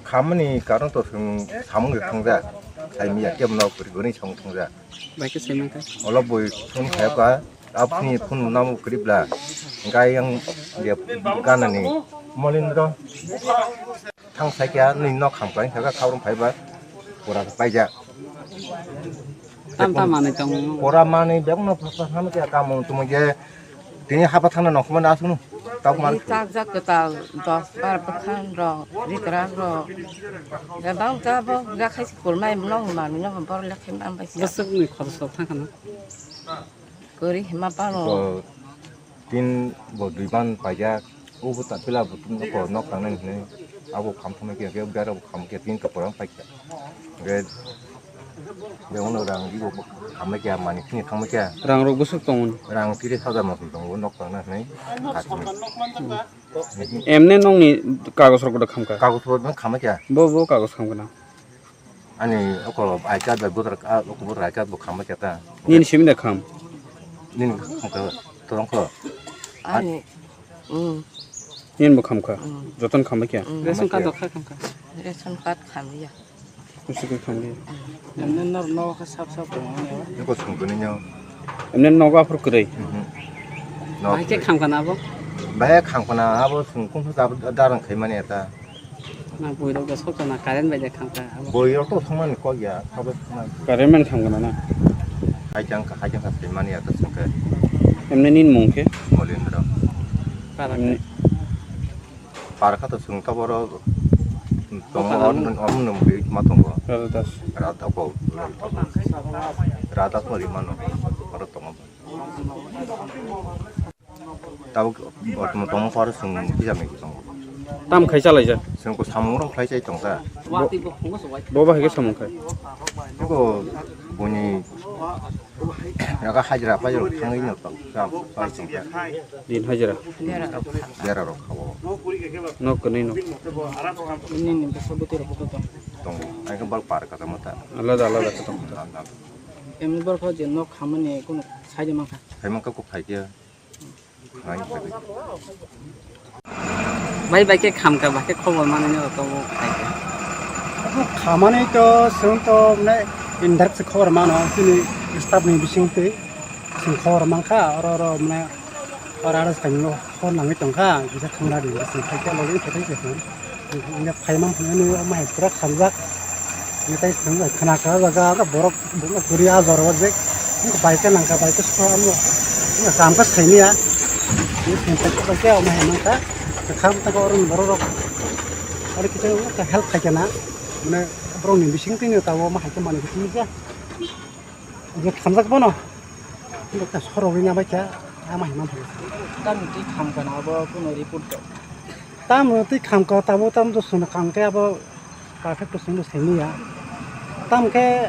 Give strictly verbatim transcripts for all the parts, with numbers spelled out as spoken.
Khamani karon to chwng samung rwkthang ja, saimya kebo no kwrwi song thang ja. Bai khe saiman kha. Olo bui phone khayo ka, a phone phone namo kwrwi bla. Gai yang dia gana ni Molindro. Thang sai kya ni nok kham kai kha kha rom phai ba. Pura paija. Tam tam manwi tongo. Pura manwi bek no phasa phano kya kamung tumung je. Tini hapa thangna nokho mano asunu. Tabuk man. Tini chak jak kwtal dos bar bwkhan rok, rikrak rok. Gabang jabo gakhai se kulmai no manwi no bor lekhe man bai. Bwswk ni khorok sok thang khana. Kwrwi hima pano. Ko tin bo dui ban paijak. Ubo ta pila bo tum ko nok tang nang hinwi. Abo kham thangma khe, khe bera bo kham khe tin to porang pai khe. Ge de ono rang di bo kham khe mani khini thang khe. Rang rok bwswk tongo. Rang tiri saja ma tongo nok tang nang hinwi. Emne nongni kagos rok da khamka. Kagos rok kham khe. Bo bo kagos khamka na. Ani oko I card bai voter, ah, oko voter I card bo kham khe ta. Nini simi da kham. Nini kham khe torong kho. Ani. Mm. Nini bo khamka. Mm. Joton kham khe. Mm. Ration card dokha khamka. Ration card kham ya. Kusi khe kham ya. Emne nor no kha sap sap tong ani. Eko sung kuni nyo. Emne nogo aphur kwrwi. Mhm. Bai khe khamkha na abo? Bai khamkha na abo sung kum sa darang khai mani eta. Na bui rok da sok na current bai da khamkha abo. Bui rok to song mani kok ya, sabo song mani. Current man khamkha na na. Hai jang kha, hai jang kha khai mani eta sung khe. Emne nin mung khe? Molindro. Para khe? Para kha to sung to boro. Tongo. Para kha no? Om, om nung bui ma tongo. Radha Das. Radha ko. Radha ko ri mano. Oro tongo. Tabuk bortoman tongma pharo chwng tisa megi tongo. Tam khai chalaijak? Chwng ko samung rok khlai chai tongkha. Bo, bo bahai khe samung khai? Eko boni raga hajra paijak thangwi no tong, chai tongkha. Din hajra? Bera rok khao. Nok kwnwi no? Nini bwsa bwtwi rok bo tong. Tongo. Ai khe bal par kata mata. Alada alada khe tong. Alada. Emni borok je nok khamani kono saide mankha. Khai mankha ko khai khe. Bai bai khe khamkha, bai khe khobor manwi no tongo khai khe. Khamani to chwng to mane indirect se khobor mano, chini staff ni bising twi chwng khobor mankha, oro oro mane oro aro saimano hor nangwi tongkha, kisa thangna di, chwng khai khe logi khe thai khe chwng. Wngkha phaimang phunuknwi o mai pura khamjak. Wngkha tei chwng bai khna kha o jaga, wngkha borok, borok kwrwi a jora o je. Wngkha bai khe nangkha, bai khe sukha omo. Wngkha kam khe saimanya. Wngkha thengsa khe bai khe omo hai mankha. Kwkham tei oro ni borok rok. Oro kisa wngkha help khai khe na. Mane borok ni bising twi no tabuk omo hai khe manwi khe tini khe. Je khamjak bono. Wngkha sorogwi na bai khe. Ama hai mankha. Tamo twi khamkha na abo kuno report rok. Tamo twi khamkha, tamo tamo to swnwi khamkhe abo perfect to swnwi saimanya. Tamo khe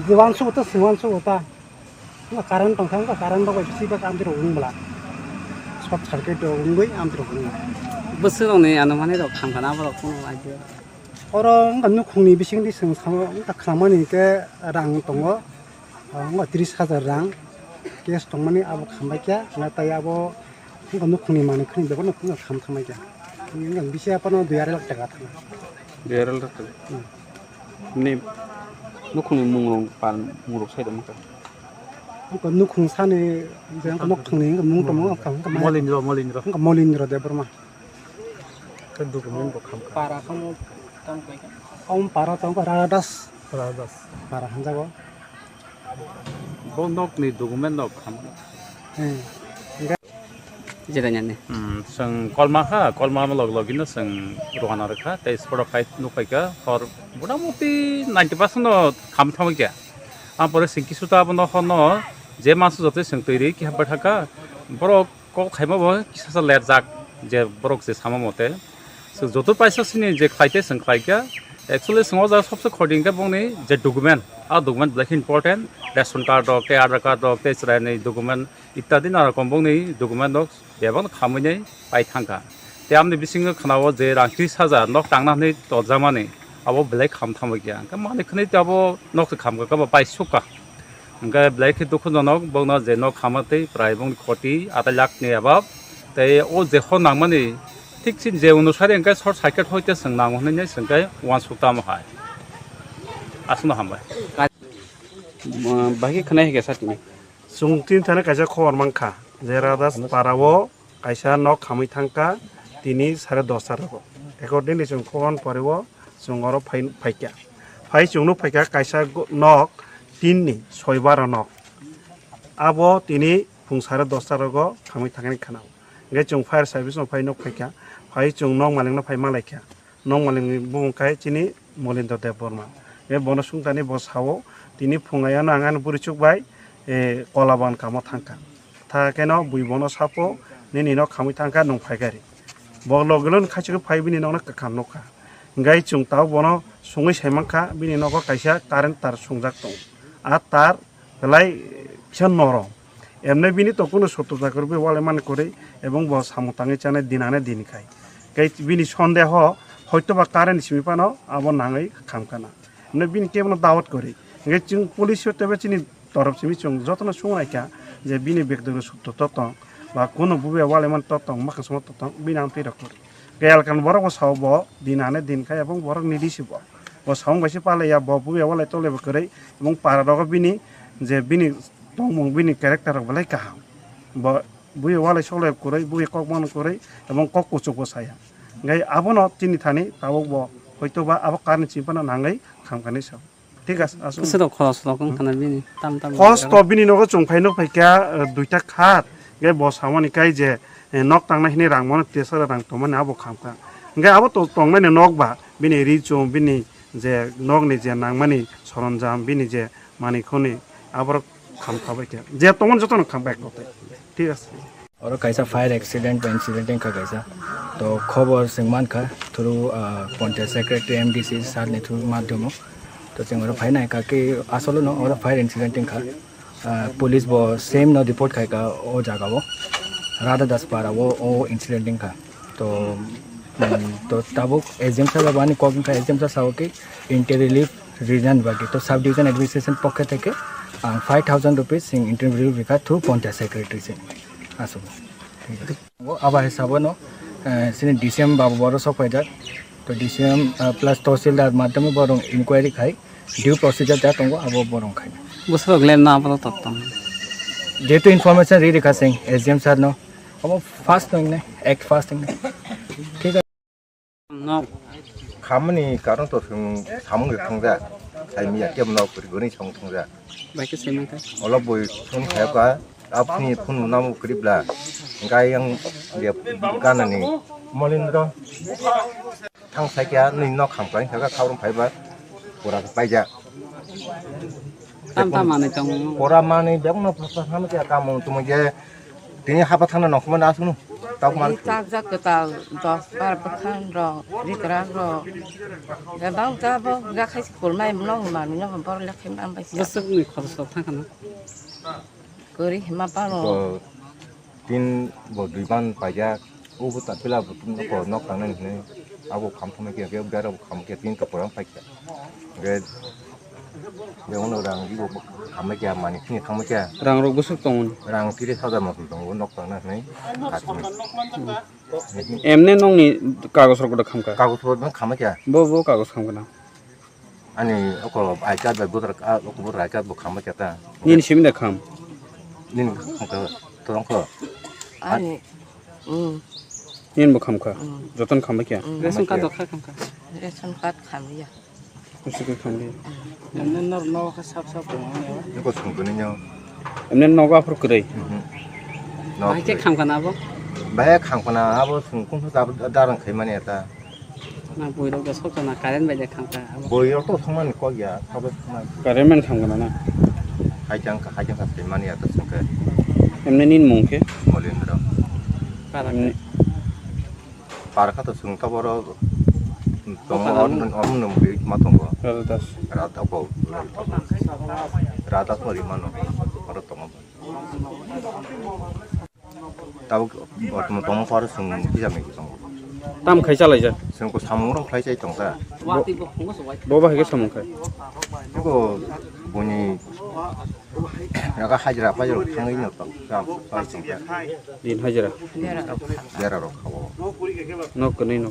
je uansukgo to swng uansukgo ta. Wngkha current tongkha, wngkha current rok bai bisi bak amtwi rok wng bwla. Short circuit rok wngwi amtwi rok wng bwla. Bwswk rokni anumani rok khamkha na borok phano idea. Oro wngkha nukhungni bisingtwi chwng samo wngkha khamani hinkhe rang tongo. Wngkha tris hajar rang cash tongmani abo khambai kha, na tei abo wngkha nukhungni manwi khani bebak no wngkha kham thangbai kha. Wngkha bisi aphano dui arai lakh taka thang. Dui arai lakh taka? Hmm. Ni nukhungni mung rok pan, mung rok sai tongma kha? Wngkha nukhung sani je wngkha nok thangni wngkha mung tongmo wngkha, wngkha Molindro, Molindro. Wngkha Molindro Debbarma. Khe document bo kham kha. Para khe omo tamo khlai kha? Omo para tamo kha Radha Das. Radha Das. Para hamjago. Bo nokni document no kham. Hmm. Jera nyane. Hmm, chwng kolma kha, kolma log logino chwng rohana rwkha, tei sporo khai nukphai kha, hor motamuti ninety percent no kham thangwi kha. Ampore chwng kisu ta abono horno je mansu jotoi chwng twi rwi khe hapbai thangkha, borok kok khaima bo kisa sa lerjak, je borok je sama mote. So, joto paisa sini je khlai te chwng khlai kha. Actually, chwng o jaga sobse khoti hwnkhe bongni je document, a document belai khe important. Ration card rok, tei Aadhaar card rok, tei chwraini document ittadi narokom bongni document rok bebak khamwi nai pai thangkha. Tei amni bisingo khwnao je rang tris hajar nok tangna hwnwi toljakmani, abo belai kham thangwi kha. Hwnkhe manwi khwnwi tei abo nok se khamkha, khe bo paisukha. Hwnkhe belai khe dukhujonok, bongno je nok khama tei prai bongni khoti atai lakh ni above. Tei o je hor nangmani Thik chini je unusari hwnkhe short circuit hoite chwng nango hwnwi chwng khe uansuk tamo hai. Aswkno hambai. Bahai khe khwnai hai khe sa tini. Chwng tini thani kaisa khobor mankha je Radas para o kaisa nok khamwi thangkha tini sare dosta rogo. Accordingly chwng khobor pore o chwng oro phai-, phaikha. Phai chwng nuk phaikha kaisa go-, nok tin ni soi baro nok. Abo tini phung sare dosta rogo khamwi thangkha ni khwnao. Hingke chwng fire service no phai nuk phaikha. Phai chwng nok malik no phai malaikha. Nok malik ni bumung khe chini Molindra Debbarma. Hingke bono sungtani bo sao tini phung ayano ang ani bwrwi chuk bai, eh, kola bagan kamo thangkha. Tha keno bui bono sapo nini nok khamwi thangkha nwng phaikha ri. Bo logi logi khaichuk phai bini nokno kwkham nukha. Hingke chwng tabuk bono sungwi sai mankha bini nogo kaisa current tar sungjak tongo. A tar belai kisa norom. Emne bini to kunu sotto chakri bai walai mani kwrwi ebong bo samung tangwi chanai din ane din khai. Tei bini sondeho hoito ba current simi phano abo nangwi khamkha na. Emne bini kebono dawat kwrwi. Hingke chwng police o teibo chini torop simi chwng jotono sungnaikha je bini bektigoto sotto to tong ba kunu bubagra walai mani to tong, mwkhang songma to tong, bini ang twi rok kwrwi. Kayal kan borok bo sao bo din ane din khai ebong borok ni risi bo. Bo samung bai se palai ya bo bubagra walai tole bo kwrwi ebong para rogo bini je bini tongmung bini character rok belai kaham. Bo bubagra walai soklai kwrwi, bubagra kok mano kwrwi ebong kok kuchuk bo saya. Hingke abono chini thani tabuk bo hoito ba abo current simi phano nangwi khamkha ni sao. Thik ase, aswk. Bwswk rok khoros rok wng khana bini tam tam. Khoros to bini nogo chwng phai nuk phai kha, eh, duita khat. Hingke bo samani kai je, eh, nok tangnai hwnwi rang mano tesa rang tongmani abo khamkha. Hingke abo to tongmani nok ba bini ri chum bini je nokni je nangmani soronjam bini je manwi khoni aborok khamkha bai kha. Je tongmani jotono khamkha ek kotai. Thik ase. Oro kaisa fire accident ba incident wngkha kaisa. To khobor chwng mankha through, ah, Panchayat Secretary, M D C sir ni through madhyamo. To chwng oro phainai kha khe asolo no oro fire incident wngkha. Ah, police bo same no report khai kha o jaga o. Radha Das para o, o incident wngkha. To, mm, to tabuk S D M sir bo ani kok wngkha, S D M sir sao khe inter relief region bagi. To sub division administration pokhe theke ang five thousand rupees sing inter relief rikha through Panchayat Secretary sing. Aswk. Abo hai sabo no, eh, sini D C M babu boro sok paijak. To D C M, eh, plus Tahsildar madhyame borong inquiry khai due procedure ja tongo abo borong khai. Bwswk le na abo to tong. Jehetu information ri rikha sing S D M sir no. Abo first no ne, act first no. Thik ase. No. Khamani karon to sung samung thangja. Sai miya kebo no kuri goni samung thangja. Bai khe saiman kha. Olo boi phone khaya ka, apni phone namo kuri bla. Gai yang dia gana ni. Molindro. Thang sai kya ni no kham kai kha kha rom phai ba. Pura paija. Tam tam manwi tongo. Pura manwi bebak no pha pha kha kya kamung tumung je. Tini haba thangna nongkhormani aswkno tabuk man. Ri chak jak kwtal dos bar bwkhang rok, ri kwrak rok. Bebak jabo, jakhai se kulmai no manwi no borok lekhe man bai se. Bwswkni khoroksa thang khana. Kwrwi hima pano. Bo tin bo dui ban paijak. Ubu ta pila bo tum ko nok tangnani hinwi. Abo kham thumai khe, khe bera bo kham khe tin to porang pai khe. Khe, khe uno rang ibo kham khe mani khini kham khe. Rang rok bwswk tongo ni? Rang tiris hajar moton tongo nok tangna hinwi. Emne nokni kagos rok da khamkha? Kagos rok no kham khe. Bo, bo kagos khamkha na? Ani oko I card bai voter, ah, oko voter I card bo kham khe ta. Nini simi da kham? Nini kham khe torong kho. Ani. Mm. Nini bo khamkha. Mm. Joton khambai kya? Mm. Ration card dokha khamkha. Ration card khamliya. Kusi khe khamliya. Emne nor no kha sap sap tongo. Niko sungkuni nyo. Emne nogo aphur kwrwi. Mhm. No. Bahai khe khamkha na abo? Bahai khamkha na abo sungkung khe darang khaimani eta. Na bui rok da sok na current bai da khamkha abo. Bui rok to songmani kok ya, sabo songmani. Current man khamkha na na. Hai jang kha, hai jang kha khaimani eta sungkhe. Emne nini mung khe? Molindra. Para. Emne. Parkha to chwng taboro tongo, Opa, om, om num ri ma tongo. Radha Das. Radha ko. Radha ko ri mano. Oro tongo. Tabuk bortoman tongo paro chwng kisa megi tongo. Tam khai chalai ja. Chwng ko samung rok khlai chai tong ta. Bo, bo bahai khe samung khai. Ko Boni raga hajra pairo thangwi no tong, tong, tong, tong. Din hajra. Bera rok khabo. Nok kwnwi no.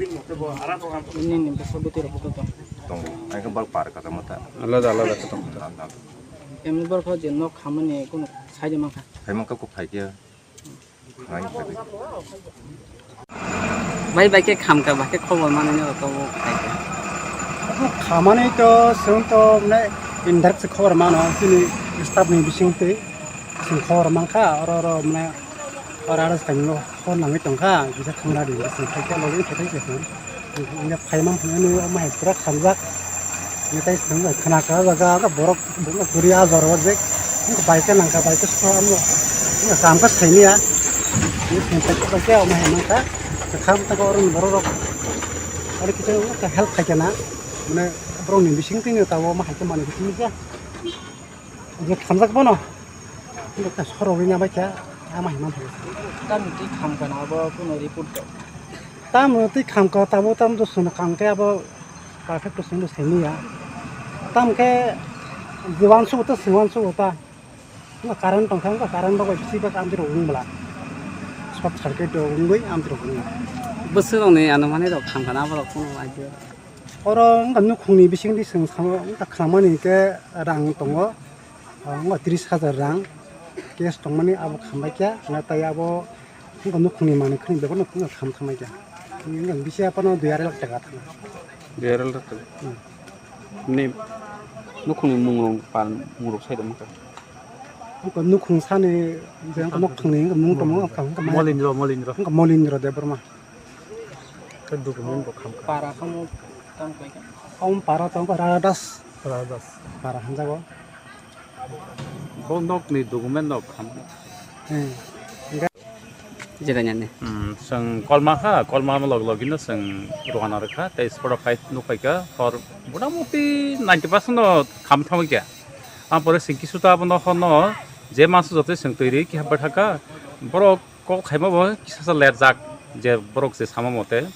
Nini bwsa bwtwi rok to tong. Tong. Ai ko bal par kata mata. Alada alada kata mata. Emni bor kho je nok khamani kono saide mankha. Hai mankha ko phai khe. Bai bai khe khamkha, bai khe khobor manwi no to bo khai khe. Khamani to chwng to mane indirect se khobor mano, chini staff ni bising twi chwng khobor mankha, oro oro mane oro aro chwng no khobor nangwi tongkha, kisa khangra di chwng khai khe login khe thai khe chwng. Hingke phaimang phunani omo hai pura khamjak. Hingke tei chwng bai khna kha o jaga oro borok buma kwrwi a jora o je. Hingke bai khe nangkha, bai khe sukha omo. Hingke kam khe saimanya. Hingke thengpai khe bai khe omo hai mangkha. Kwkham tako oro ni borok rok. Oro kisa help khai khe na. Mane borok ni bising twi no tabuk omo hai khe manwi bising khe. Je khamjak bono. Hingke ta sorogwi na bai khe. Ama hai mangkha. Tamo twi khamkha na abo kuno report rok. Tamo twi khamkha tabuk tamo to chwng khamkhe abo. Perfect to singbo simi ya. Tam khe jiwan subo to singwan subo ta. Wngkha current tongkha, wngkha current bagwi bisi bak amtwi rok wng bwla. Short circuit rok wngwi amtwi rok wng. Bwswk rokni ano manwi rok khamkha na borok phone bai khe. Oro wngkha nukhungni bisingtwi chwng samo wngkha khamani hinkhe rang tongo. Wngkha tris hajar rang cash tongmani abo khambai kha. Tei abo Wngkha nukhungni manwi khwnwi bebak no wngkha kham thangmai kha. Wngkha bisi aphano dui arai lakh taka thangna. Dui arai lakh taka? Hmm. Ni nukhungni mung rok pan mung rok sai da wngkha. Wngkha nukhung sani je wngkha nok thangni wngkha mung tongmo wngkha wngkha ma. Molindro, Molindro. Wngkha Molindro Debbarma. Khe document rok kham kha. Para kamo tang kai kha. Om para tong kha Radha Das. Radha Das. Para hanjago. Bo nokni document rok kham. Hmm. Jega nyane. Hmm, chwng kolma kha, kolma log logino chwng rwna rwkha, tei sora phai nuk phaikha, hor motamuti ninety percent no kham thangwi kha. Ampore chwng kisu ta abono horno je mansu jotoi chwng twi ri khe hapbai thangkha, borok kok khaima bo kisa sa lerjak, je borok je sama mote.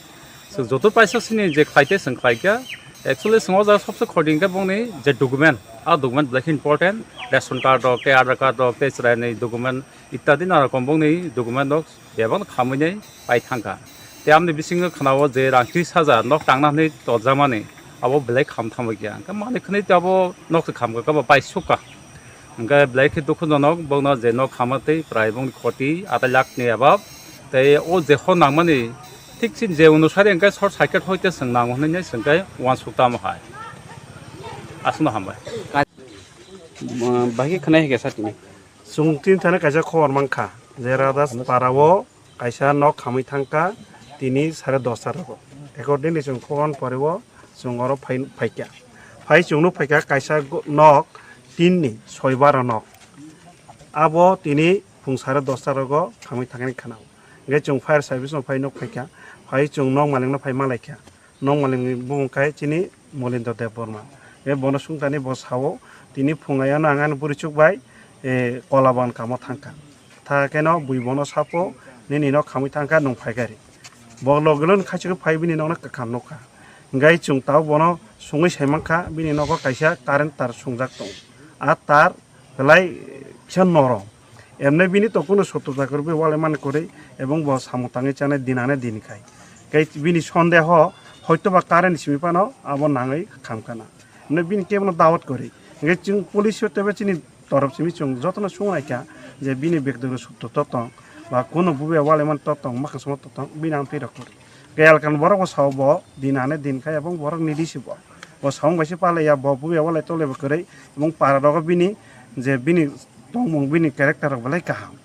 Chwng joto paisa sini je khlai te chwng khlai kha. Actually chwng o jaga sobse khoti hwnkhe bongni je document, a document belai khe important, ration card rok, tei Aadhaar card rok, tei chwraini document ittadi nana rokom bongni document rok bebak khamwi nai pai thangkha. Tei amni bisingo khwnao je rang tris hajar nok tangna hwnwi toljakmani abo belai kham thangwi kha. Hwnkhe manwi khwnwi abo nok se kham kha, abo pai sukha. Hwnkhe belai khe dukhujonok, bongno je nok khama tei prai bongni khoti atai lakh ni above. Tei o je hor nangmani thik sin je onusari hwnkhe short circuit hoite chwng nango hwnwi chwng khe uansuk tamo hai. Aswkno hambai. Bahai khe khwnai hai khe sa tini. Chwng tini thani kaisa khobor mankha je Radha Das para o kaisa nok khamwi thangkha tini sare dosta rogo. Accordingly chwng khobor pore o chwng oro phai, phaikha. Phai chwng nuk phaikha kaisa go-, nok tin ni soi bara nok. Abo tini phung sare dosta rogo khamwi thangkha ni khwnao. Hwnkhe chwng fire service no phai nuk phaikha. Phai chwng nok malik no phai malaikha. Nok malik ni bumung khe chini Molindra Debbarma. Hwnkhe bono sungtani bo sao tini phung ayano ang ani bwrwi chuk bai, eh, kola ban kamo thangkha. Tha khe no bui bono sapo nini nok khamwi thangkha nwng phaikha ri. Bo logi logi khaisok phai bini nokno kwkham nukha. Hwnkhe chwng tabuk bono sungwi sai mankha bini nogo kaisa current tar sungjak tongo. A tar belai kisa norom. Emne bini to kuno sotro chakri bai walai mani kwrwi ebong bo samung tangwi chanai din ane din khai. Khe bini sondeho hoito ba current simi phano abo nangwi khamkha na. Hwnwi bini kebono dawat kwrwi. Hwnkhe chwng police o teibo chini torop simi chwng jotono sungnaikha je bini bektigoto sotro to tong ba kuno bubagra walaimani to tong, mwkhang songma to tong, bini ang twi rok kwrwi. Hwnkhe elakani borok bo sao bo din ane din khai ebong borok ni risi bo. Bo samung bai se palaiya, bo bubagra walai tolaibo kwrwi ebong para rogo bini je bini tongmung, bini character rok belai kaham.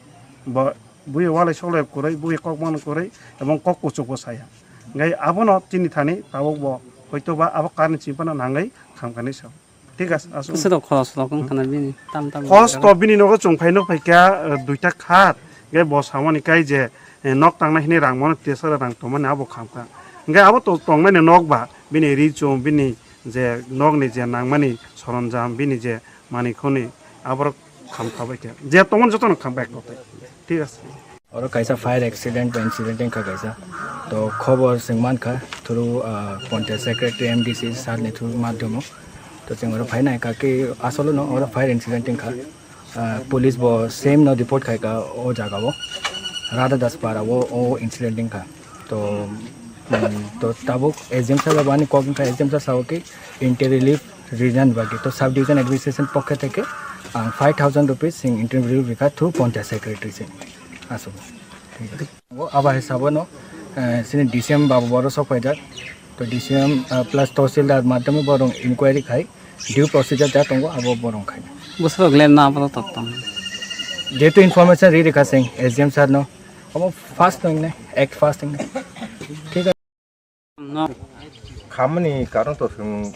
Bo bubagra walai soklai kwrwi, bubagra kok mano kwrwi ebong kok kuchuk bo saya. Hwnkhe abono chini thani tabuk bo hoito ba abo current simi phano nangwi khamkha hinwi sao. Thik ase, aswk. Bwswk rok khoros rok wng khana bini tam tam. Khoros to bini nogo chwng phai nuk phaikha, eh, duita khat. Hwnkhe bo samani kai je, eh, nok tangnai hinwi rang mano tesara rang tongmani abo khamkha. Hwnkhe abo to tongmani nok ba bini ri chum, bini je nokni je nangmani soronjam, bini je manwi khwnwi aborok khamkha bai khe. Je tongmani jotono khamkha ek kothai. Thik ase. Oro kaisa fire accident ba incident wngkha kaisa. To khobor chwng mankha through, ah, Panchayat Secretary, M D C sir ni through madhyamo. To chwng oro phai naikha khe asolo no oro fire incident wngkha. Ah, police bo same no report khaikha o jaga o, Radha Das para o, o incident wngkha. To, mm, to tabuk S D M sir bo ani kok wngkha, S D M sir sao khe interim relief rina bagwi. To sub division administration pokhe theke ang five thousand rupees sing interim relief rikha through panchayat secretary sing. Aswk. Thik ache. O abo hai sabo no, eh, sini D C M babu boro sok paijak. To D C M, eh, plus tahsildar madhyame borong inquiry khai due procedure ja tongo abo borong khai. Bwswk le na abo to tong. Jehetu information ri rikha sing S D M sir no. Abo fast nang ne, act fast nang ne. Thik ache. No. Khamani karon to sung.